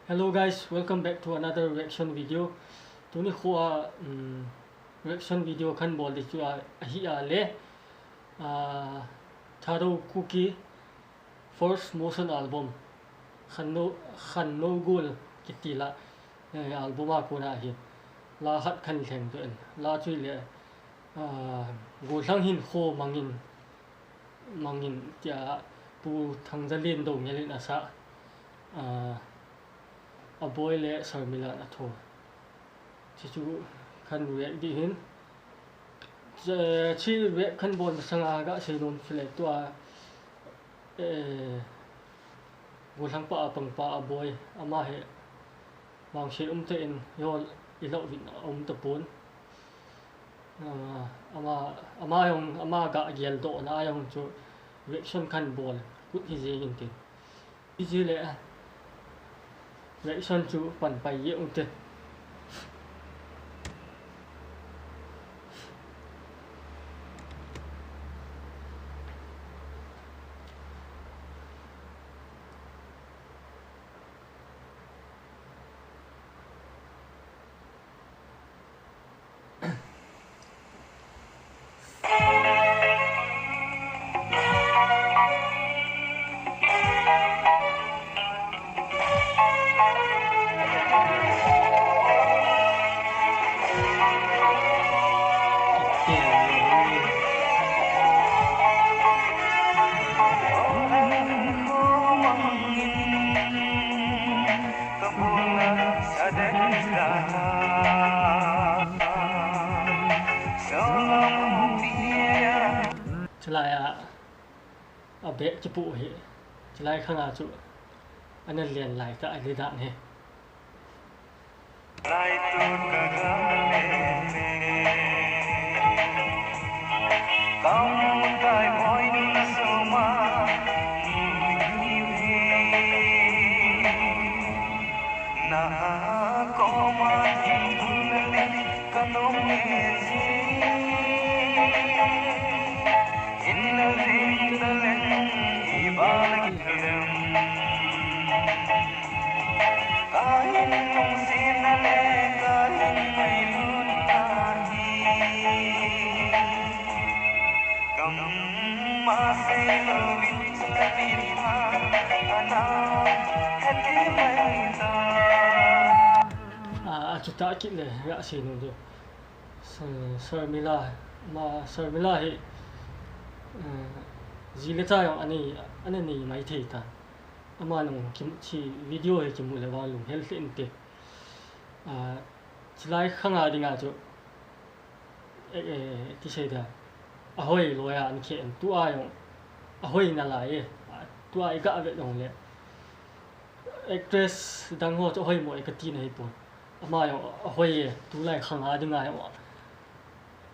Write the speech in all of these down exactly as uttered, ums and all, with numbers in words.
Hello guys, welcome back to another reaction video. Tuni khoa um, reaction video khan bol di chu a, ahi a le. Uh, Thadou Kuki first Motion album Khanno Khanno Gul kiti la eh, album a kona hi la khat khan lheng tu en la chu le uh, Gollhang hin kho mangin mangin tia Pu Thangzalen do ngelin asa uh, a boy le Sarmila a tho. Chi chu khan react di hin. Chi react khan bol masanga ga sei nom chule tua eh Gollhang pa a pang pa a boy ama he mang sei um te in yo i lo vin um ta pon. Ah, ama ama yong ama ga gel do na yong chu reaction khan bol kut hi jing in tin. Ijile reaction chu pan pai ye ute. Chulai a, a beh kipu hi. Chulai khanga chu. Ana len lai ta a li dan hi. A, a chuta kit le, ga sei nom chu. Sir, Sir Mila, ma Sir Mila hi, eh, ji le cha jong ani, ani nei mai thei ta. Ama nung kim, chi video hi kimu le vang lung hel hle inte. Ah, chulai khanga dinga chu, eh, eh, ti sei da. Ahoi loya an khe en tu a jong. Ahoi na lai e. Ah, tu a i ga ve dong le. Actress dang ho chu ahoi mo e ka ti na hi pon. Ama jong ahoi e. Tulai khanga dinga jong.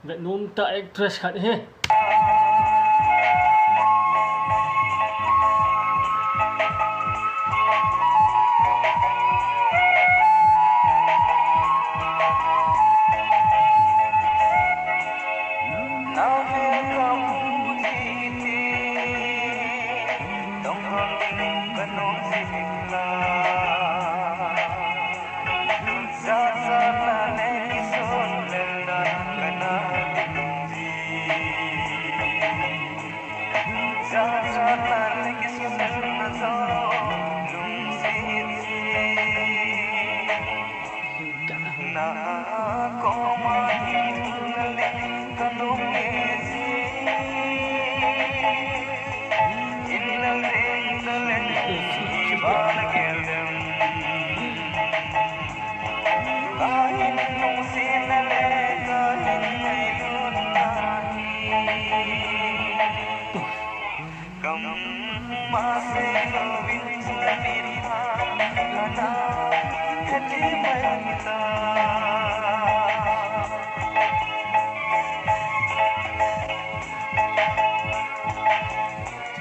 Vet nom ta actress khat hi.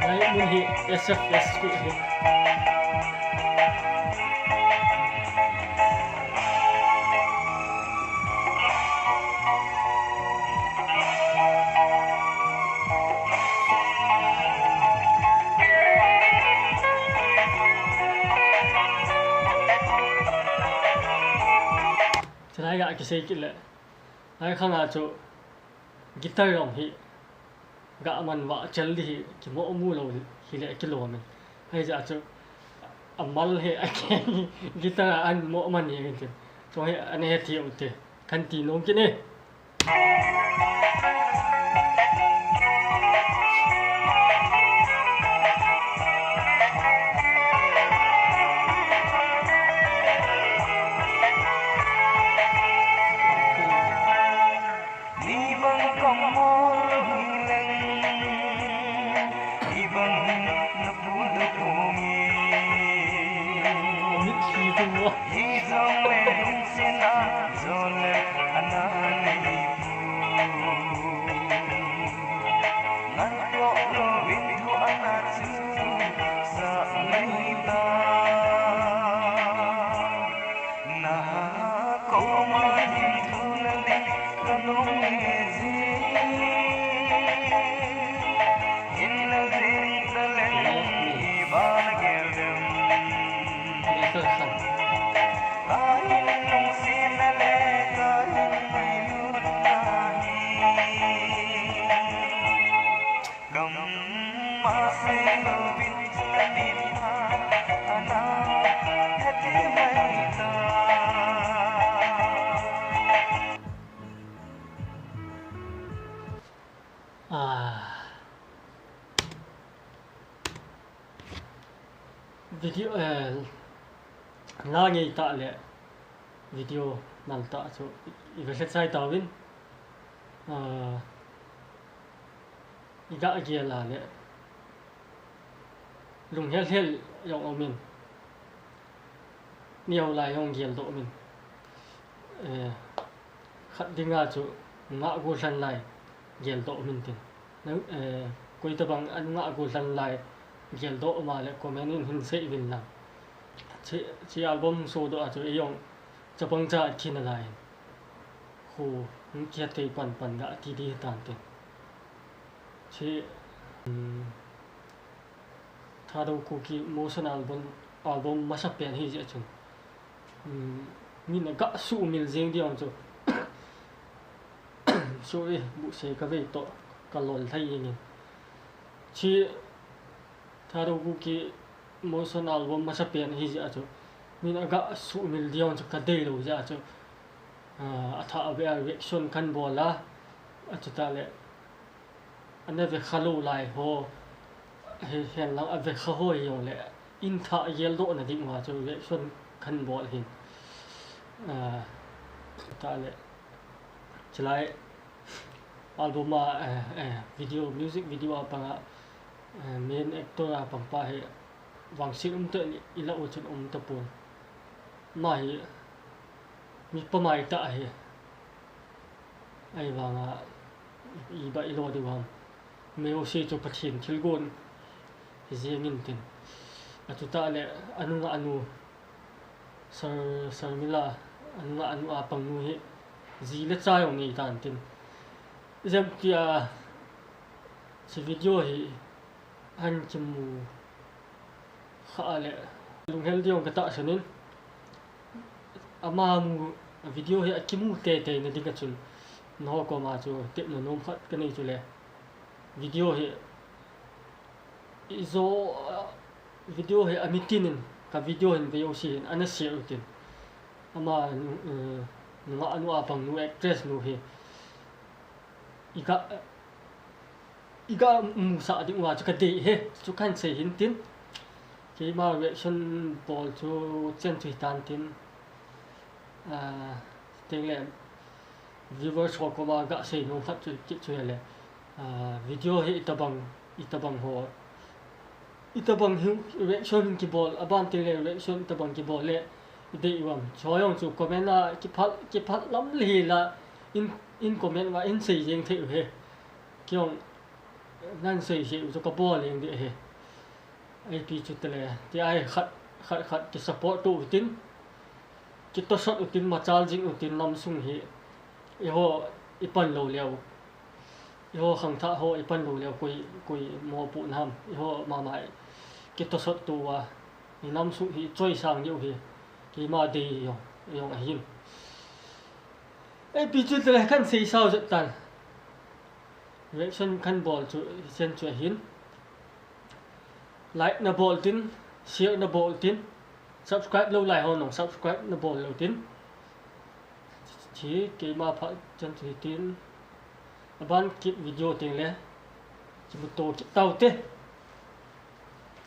Lai mun hi S F S ku hi. Lai ga kisei kit le, lai khang a chu guitar jong hi ga man vah chel di hi kimoh mu lou hi le kilom in. Hijeh a chu amal hi a keng guitar a an moh man hi tin. Chu hi ana he thei u te. Kan ti nom kit e. Ibang kamol hileng, ibang napul na pungi. Hijong le lungsin a jole anan ipu. Ngan tok lo in thu ana chu sa mai ta. Na koma hin thu na ding ka nung e ji. Hin na ding ta leng i ba na gel dem. Ka hin nung sin na le ka hin mai lut na hi. Gam ma se lo bin ta bin ta ana hati mai ta. Ah. Video, eh, la ngei tah le video nal tah chu i ve lheh chai tauvin. Ah, i ga gel a le lunghel hel jong um in. Neo lai jong gel doh um in. Eh, khat dinga chu ngah gollhang lai gel doh um in tin. Nang, eh, koi tabang an ngah gollhang lai gel doh um a le comment in hin sei uvin lang. Chi, chi album so doh a chu ei jong chapang cha at khin a lai. Khu, hung kiat thei pan pan ga ti di tan tin. Chi, um, Thadou Kuki Motion album, album masa pen hi jeh chun. Um, min a ga sumil jeng di ang chu. Sorry, bu se ka vei to, ka lol thai jeng in. Chi, Thadou Kuki Motion album masa pen hi jeh a chu. Min a ga sumil di ang chu ka dei lo jeh a chu. Ah, a tha a ve a reaction kan bol a. A chu ta le. Ana ve kha lou lai ho, he, hen lang a ve kha ho hi jong le, in tha gel doh na ding uva chu reaction kan bol hin. Ah, ta le, chulai album a, eh, eh, video, music video a pang a, eh, main actor a pang pa hi, vangset um ta i la u chun um ta pon. Ama hi, mi pamai ta hi. Ahivanga, i ba i lo diu ham. Meusi chu Pathen thilgon hi jeng in tin. A chu ta le, a nunga a nu, Sar, Sarmila, a nunga a nu a pang nu hi, ji le cha jong nei tan tin. Jem tia, chi video hi, an kimu kha le, lunghel diu ka tahsan in. Ama mu, video hi a kimu teitei na ding a chun, nangho koma chu tepna nom khat ka nei chu le, video hi i jo, video hi a mitin in, ka video hin ve jouse hin, ana share u tin. Ama, eh, nunga a nu a pang nu actress nu hi, i ga, i ga musah ding uva chu ka dei e, chu kan sei hin tin. Keima reaction bol chu chen chu hitan tin. Ah, teng le viewers ho koma ga sei nom khat chu kit chu le. Ah, video hi itabang, itabang ho. Itabang hi reaction kibol, aban teng le reaction itabang kibol le. I dei uvam. Chu jong chu comment a kiphat, kiphat lam le hi la in, in comment uva in sei jeng thei u he. Kei jong nan sei sei u chu ka bol jeng ding ahi. Ipi chu te le, ti ai khat, khat, khat ki support tu u tin, ki tosot u tin, machal jing u tin, nam sung hi, eiho i pan lou leu. Eiho khangthah ho i pan lou leu, koi, koi mopohna ham. Eiho mama i ki tosot tu uva, i nam sung hi choi sang diu hi, keima dei jong, jong ahin. Ipi chu tile kan seisao jep tan. Reaction kan bol chu, chen chu ahin. Like nabol tin, share nabol tin, subscribe lou lai ho nong subscribe nabol lou tin. Chi keima phat chan chu hitin. Aban kit video teng le kimuto kit taute.